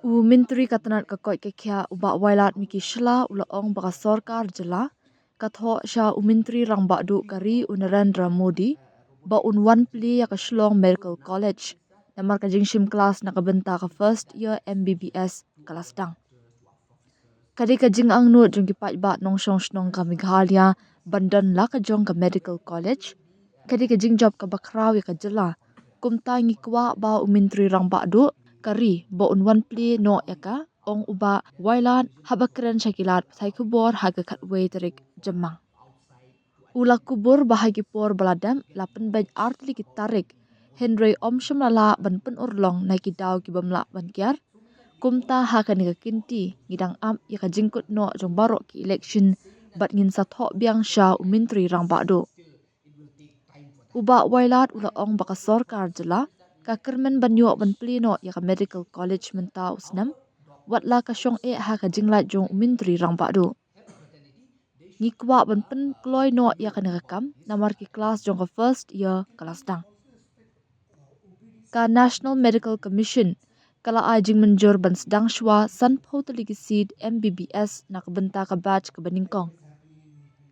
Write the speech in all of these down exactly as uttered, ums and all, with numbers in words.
U Myntri ka tnat ka koit ka khiah u Bah Wailadmiki Shylla u la ong ba ka sorkar jylla ka thoh sha u Myntri Rangbah Duh ka ri u Narendra Modi ba un wan plie ïa ka Shillong Medical College namar ka jingshim klas na ka bynta ka first year M B B S ka la sdang. Ka dei ka jingangnud jong ki paidbah nongshong shnong ka Meghalaya ban don la ka jong ka Medical College. Ka dei ka jingjop kaba khraw ïa ka jylla. Kumta ngi kwah ba u Myntri Rangbah Duh ka ri ba un wan plie noh ïa ka, ong u Bah Wailad haba kren sha ki lad pathai khubor ha ka khatwei tarik Jymmang. U la kubur ba ha ki por ba la dep la pynbeit artylli ki tarik, hynrei ym shym la lah ban pynurlong na ki daw ki bym lah ban kiar. Kumta ha kane ka kynti ngi dang ap ïa ka jingkut noh jong baroh ki election bad ngin sa thoh biang sha u Myntri Rangbah Duh. U Bah Wailad u la ong ba ka sorkar jylla ka kyrmen ban ïoh ban plie noh ïa ka Medical College mynta u snem, wat la ka shong eh ha ka jinglait jong u Myntri Rangbah Duh. Ngi kwah ban pynkloi noh ïa kane ka kam namar ki klas jong ka first year ka la sdang. Ka National Medical Commission ka la ai jingmynjur ban sdang shuwa sanphew tylli ki seat M B B S na ka bynta ka batch kaba nyngkong.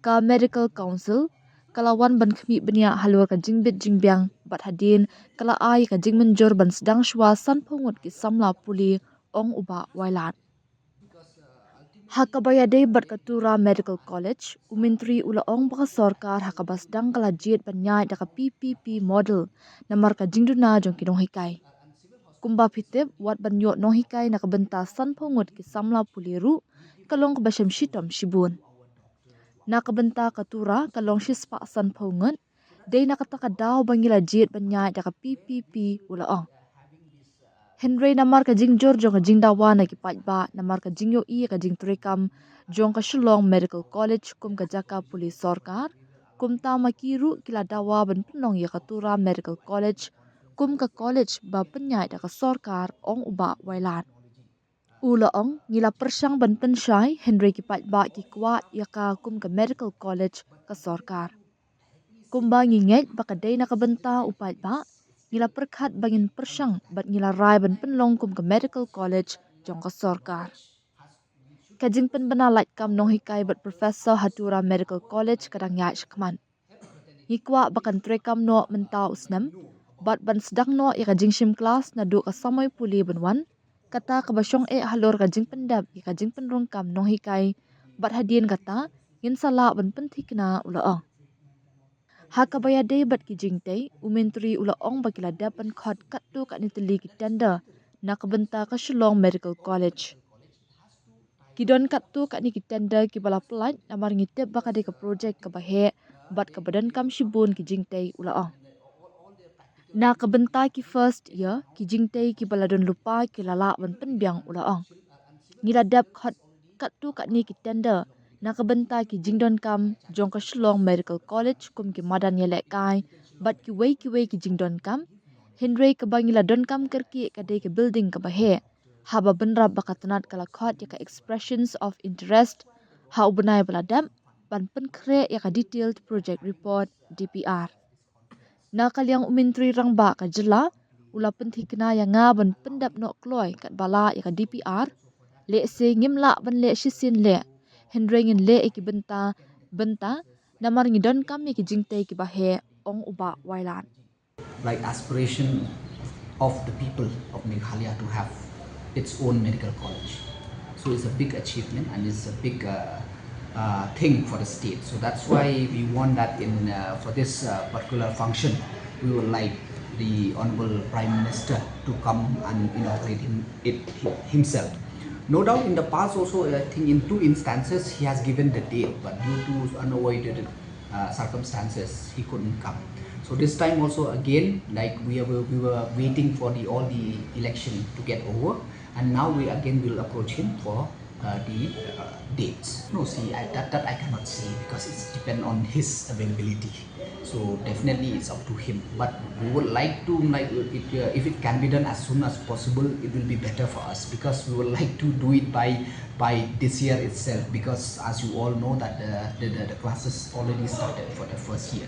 Ka Medical Council ka la wan ban khmih bniah halor ka jingbit jingbiang bad hadien ka la ai ka jingmynjur ban sdang shuwa sanphew ngut ki samla pule, ong u Bah Wailad. Ha kaba ïadei bad ka Tura Medical College, u Myntri u la ong ba ka sorkar ha kaba sdang ka la jied ban ïaid da ka P P P model namar ka jingduna jong ki nonghikai. Kumba phi tip, wat ban ïoh nonghikai na ka bynta sanphew ngut ki samla pule ruh ka long kaba shem shitom shibun. Na ka bynta ka Tura ka long shispah sanphew ngut, dei na kata ka daw ba ngi la jied ban ïaid da ka P P P, u la ong. Hynrei namar ka jingjur jong ka jingdawa na ki paidbah namar ka jingïohi ïa ka jingtrei kam jong ka Shillong Medical College kum ka jaka pule sorkar, kumta ma ki ruh ki la dawa ban pynlong ïa ka Tura Medical College kum ka college ba pynïaid da ka sorkar, ong u Bah Wailad. U la ong, ngi la pyrshang ban pynshai, hynrei ki paidbah ki kwah ïa ka kum ka Medical College ka sorkar. Kumba ngi ngeit ba ka dei na ka bynta u paidbah, ngi la pyrkhat ba ngin pyrshang bad ngi la rai ban pynlong kum ka Medical College jong ka sorkar. Ka jingpynbna lait kam nonghikai bad professor ha Tura Medical College ka dang ïaid shakhmat. Ngi kwah ba kan trei kam noh mynta u snem bad ban sdang noh ïa ka jingshim klas naduh ka samoi pule ban wan, kata kaba shong eh halor ka jingpyndep ïa ka jingpynrung kam nonghikai, bad hadien kata ngin sa lah ban pynthikna, u la ong. Ha kaba ïadei bad ki jingtei, u Myntri u la ong ba ki la dep ban khot katto katne tylli ki tender na ka bynta ka Shillong Medical College. Ki don katto katne ki tender kiba la pyllait namar ngi tip ba ka dei ka project kaba heh bad kaba donkam shibun ki jingtei, u la ong. Na ka bynta ki first year, ki jingtei kiba la don lypa ki la lah ban pynbiang, u la ong. Ngi la dep khot katto katne ki tender na ka bynta ki jingdonkam jong ka Shillong Medical College kum ki madan ïalehkai bad kiwei kiwei ki jingdonkam, hynrei kaba ngi la donkam kyrkieh ka dei ka building kaba heh. Haba bynrap ba ka tnat ka la khot ïa ka expressions of interest ha u bnai ba la dep ban pynkhreh ïa ka detailed project report, D P R. Na ka liang u Myntri Rangbah ka jylla u la pynthikna ïa nga ban pyndep noh kloi katba lah ïa ka D P R. Lehse ngim lah ban leh shisien leh, hynrei ngin leh ïa ki bynta bynta namar ngi donkam ïa ki jingtei kiba heh, ong u Bah Wailad. Like aspiration of the people of Meghalaya to have its own medical college. So it's a big achievement and it's a big uh, uh, thing for the state. So that's why we want that in uh, for this uh, particular function, we would like the Honorable Prime Minister to come and inaugurate him, it himself. No doubt in the past also, I think in two instances he has given the date, but due to unavoided uh, circumstances, he couldn't come. So this time also again, like we were, we were waiting for the all the election to get over, and now we again will approach him for uh, the uh, dates. No, see, I, that, that I cannot say because it's depend on his availability. So definitely it's up to him. But we would like to, like, it, uh, if it can be done as soon as possible, it will be better for us because we would like to do it by by this year itself, because as you all know that the, the, the, the classes already started for the first year.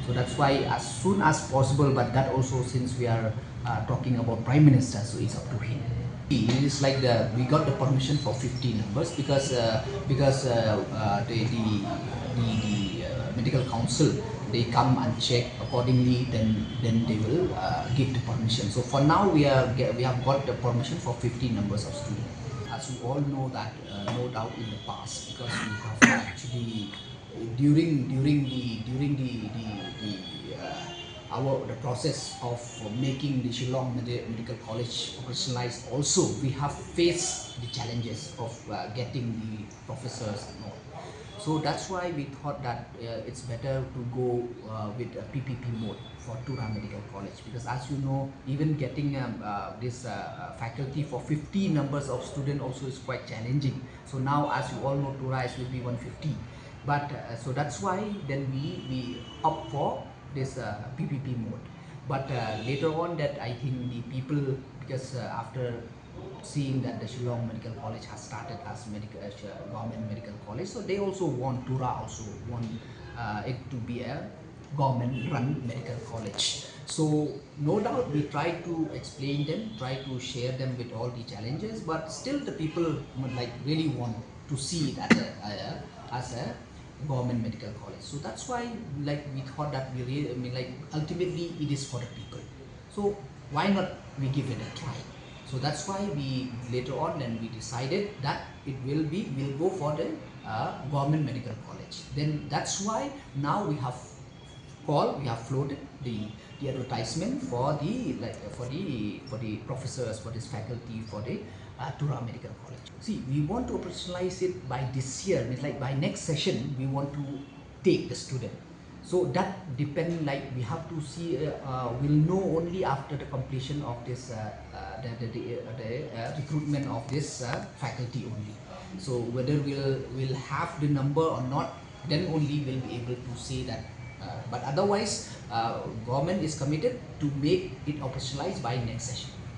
So that's why as soon as possible, but that also since we are uh, talking about Prime Minister, so it's up to him. It is like the we got the permission for fifty numbers because uh, because uh, uh, the the the, the uh, medical council, they come and check accordingly. Then then they will uh, give the permission. So for now we are we have got the permission for fifty numbers of students. As we all know that uh, no doubt in the past, because we have actually during during the during the the, the uh, our the process of making the Shillong Medi- Medical College operationalized, also we have faced the challenges of uh, getting the professors and all. So that's why we thought that uh, it's better to go uh, with a P P P mode for Tura Medical College, because as you know, even getting um, uh, this uh, faculty for fifty numbers of student also is quite challenging. So now, as you all know, Tura is will be one fifty. But uh, so that's why then we we opt for this uh, P P P mode. But uh, later on, that I think the people, because uh, after seeing that the Shillong Medical College has started as medical uh, government medical college, so they also want Tura also want uh, it to be a government-run medical college. So no doubt we try to explain them, try to share them with all the challenges, but still the people would like really want to see it as a, a as a government medical college. So that's why like we thought that we really, I mean, like, ultimately it is for the people. So why not we give it a try? So that's why we later on then we decided that it will be we'll go for the uh, government medical college. Then that's why now we have call we have floated the the advertisement for the like for the for the professors, for this faculty, for the uh, Tura Medical College. See, we want to operationalize it by this year, means like by next session we want to take the student. So that depend, like we have to see uh, uh, we'll know only after the completion of this uh, uh, the the, the, uh, the uh, recruitment of this uh, faculty only. So whether we'll we'll have the number or not, then only we'll be able to say that. Uh, but otherwise, uh, government is committed to make it operationalized by next session.